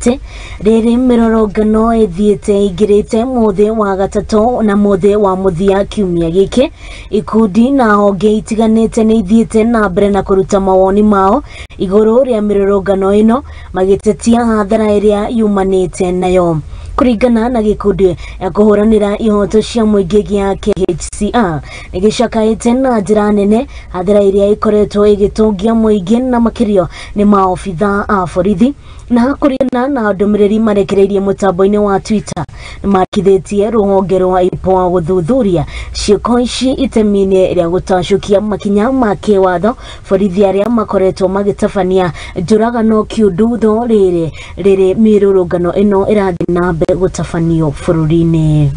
itiganĩte rĩrĩ mĩrũrũngano ĩthiĩte ĩingĩrĩte mũthĩ wa gatatũ na mũthĩ wa mũthia kiumia gĩkĩ. Ikundi na honge itiganĩte nĩ ithiĩte na mbere na kũruta mawoni mao igũrũ rĩa mĩrũrũngano ĩno, magĩtetia hathara ĩrĩa yumanĩte nayo. Kũringana na gĩkundi ya kũhũranĩra ihoto cia mũingĩ gĩa KHCR, nĩ gĩcakaĩte na njĩra nene hathara ĩrĩa ĩkoretwo ĩgĩtũngia mũingĩ na makĩrio nĩ maobitha a borithi. Na kũringana na ndũmĩrĩri marekereirie mũtambo-inĩ wa Twitter, nĩ makithĩtie rũhonge rwa IPOA gũthuthuria ciĩko ici itemi-inĩ rĩa gũtacũkia makinya ma kĩwatho borithi arĩa makoretwo magĩtabania njũragano kĩundutho rĩrĩ rĩrĩ mĩrũrũngano ĩno ĩrathiĩ na mbere gũtabanio bũrũri-inĩ.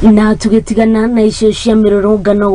Na tũgĩtigana na icio cia mĩrũrũngano.